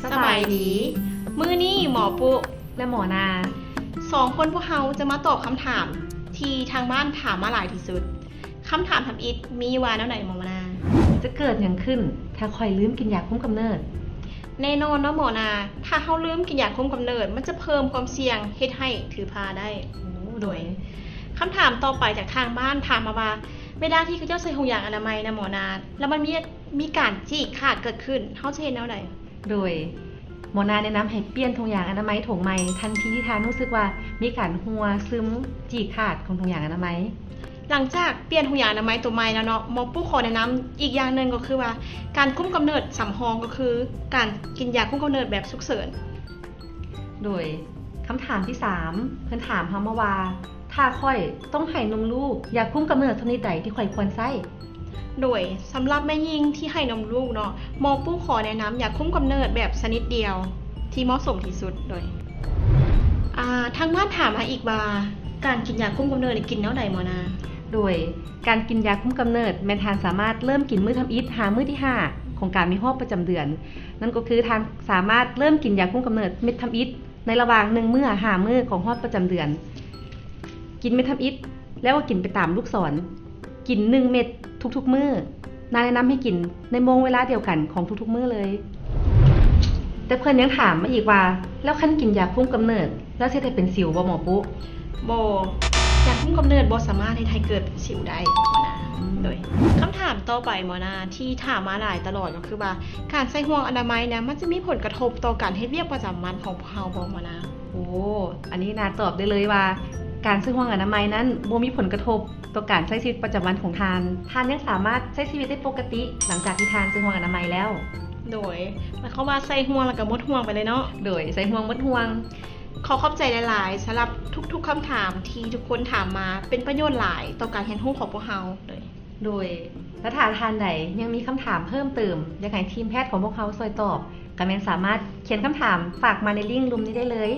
ສະບາຍດີ ມື້ນີ້ໝໍປຸ ແລະ ໝໍນາ ສອງຄົນພວກເຮົາຈະມາຕອບຄຳຖາມທີ່ທາງບ້ານຖາມມາຫຼາຍທີ່ສຸດ. ຄຳຖາມທຳອິດມີວ່າແນວໃດໝໍນາ? ຈະເກີດຫຍັງຂຶ້ນຖ້າຂ້ອຍລືມກິນຢາຄຸມກຳເນີດ? ແນ່ນອນເນາະໝໍນາ, ຖ້າເຮົາລືມກິນຢາຄຸມກຳເນີດ ມັນຈະເພີ່ມຄວາມສ່ຽງເຮັດໃຫ້ຖືພາໄດ້. ໂອ້ ໂດຍ ໂດຍ ຄຳຖາມຕໍ່ໄປຈາກທາງບ້ານຖາມມາວ່າ ເວລາທີ່ເຂົາເຈົ້າໃສ່ຖົງຢາງອະນາໄມນະໝໍນາ ແລ້ວມັນມີ ມີການຈີກຂາດເກີດຂຶ້ນ ເຮົາຈະເຮັດແນວໃດ? ໂດຍ ໝໍນາແນະນຳໃຫ້ປ່ຽນຖົງຢາງອະນາໄມຖົງໃໝ່ ທັນທີທີ່ທ່ານຮູ້ສຶກວ່າມີການຮົ່ວຊຶມ ຈີກຂາດຂອງຖົງຢາງອະນາໄມ. ຫຼັງຈາກປ່ຽນຖົງຢາງອະນາໄມໂຕໃໝ່ແລ້ວເນາະ ໝໍປຸຂໍແນະນຳອີກຢ່າງໜຶ່ງກໍຄືວ່າ ການຄຸມກຳເນີດສຳຮອງກໍຄື ການກິນຢາຄຸມກຳເນີດແບບສຸກເສີນ. ໂດຍ ຄຳຖາມທີສາມ ເພິ່ນຖາມເຮົາມາວ່າ ຖ້າຂ້ອຍຕ້ອງໃຫ້ນົມລູກ ຢາຄຸມກຳເນີດຊະນິດໃດທີ່ຂ້ອຍຄວນໃຊ້? ໂດຍ ສຳລັບແມ່ຍິງທີ່ໃຫ້ນົມລູກເນາະ ໝໍປຸຂໍແນະນຳຢາຄຸມກຳເນີດແບບຊະນິດດຽວທີ່ເໝາະສົມທີ່ສຸດ. ໂດຍ ອາ ທາງບ້ານຖາມມາອີກວ່າ ການກິນຢາຄຸມກຳເນີດນີ້ກິນແນວໃດໝໍນາ? ໂດຍ ການກິນຢາຄຸມກຳເນີດແມ່ນທ່ານສາມາດເລີ່ມກິນມື້ທຳອິດຫາມື້ທີຫ້າຂອງການມີຮອບປະຈຳເດືອນ. ນັ້ນກໍຄືທ່ານສາມາດເລີ່ມກິນຢາຄຸມກຳເນີດເມັດທຳອິດ ໃນລະຫວ່າງໜຶ່ງມື້ຫາຫ້າມື້ຂອງຮອບປະຈຳເດືອນ ກິນເມັດທຳອິດ ແລ້ວກໍກິນໄປຕາມລູກສອນ ກິນໜຶ່ງເມັດທຸກໆມື້. ນາແນະນຳໃຫ້ກິນໃນໂມງເວລາດຽວກັນຂອງທຸກໆມື້ເລີຍ. ແຕ່ເພິ່ນຍັງຖາມມາອີກວ່າ ແລ້ວຄັນກິນຢາຄຸມກຳເນີດ ແລ້ວຊິເຮັດໃຫ້ເປັນສິວບໍ່ໝໍປຸ? ບໍ່, ຢາຄຸມກຳເນີດບໍ່ສາມາດເຮັດໃຫ້ເກີດເປັນສິວໄດ້ນະ. ອືມ ໂດຍ ຄຳຖາມຕໍ່ໄປໝໍນາ ທີ່ຖາມມາຫຼາຍຕະຫຼອດກໍຄືວ່າ ການໃສ່ຫ່ວງອະນາໄມນະ ມັນຈະມີຜົນກະທົບຕໍ່ການເຮັດວຽກປະຈຳວັນຂອງພວກເຮົາບໍ່ໝໍນາ? ໂອ້ ອັນນີ້ນາຕອບໄດ້ເລີຍວ່າ ການໃສ່ຫ່ວງອະນາໄມນັ້ນບໍ່ມີຜົນກະທົບຕໍ່ການໃຊ້ຊີວິດປະຈຳວັນຂອງທ່ານ. ທ່ານຍັງສາມາດໃຊ້ຊີວິດໄດ້ປົກກະຕິ ຫຼັງຈາກທີ່ທ່ານໃສ່ຫ່ວງອະນາໄມແລ້ວ. ໂດຍ ໝາຍຄວາມວ່າໃສ່ຫ່ວງແລ້ວກໍໝົດຫ່ວງໄປເລີຍເນາະ. ໂດຍ ໃສ່ຫ່ວງໝົດຫ່ວງ. ຂໍຂອບໃຈຫຼາຍໆ ສຳລັບທຸກໆຄຳຖາມທີ່ທຸກຄົນຖາມມາ ເປັນປະໂຫຍດຫຼາຍຕໍ່ການຮຽນຮູ້ຂອງພວກເຮົາເລີຍ. ໂດຍ ແລະ ຖ້າທ່ານໃດຍັງມີຄຳຖາມເພີ່ມເຕີມ ຢາກໃຫ້ທີມແພດຂອງພວກເຮົາຊ່ວຍຕອບ ກໍແມ່ນສາມາດຂຽນຄຳຖາມຝາກມາໃນລິ້ງລຸ່ມນີ້ໄດ້ເລີຍ.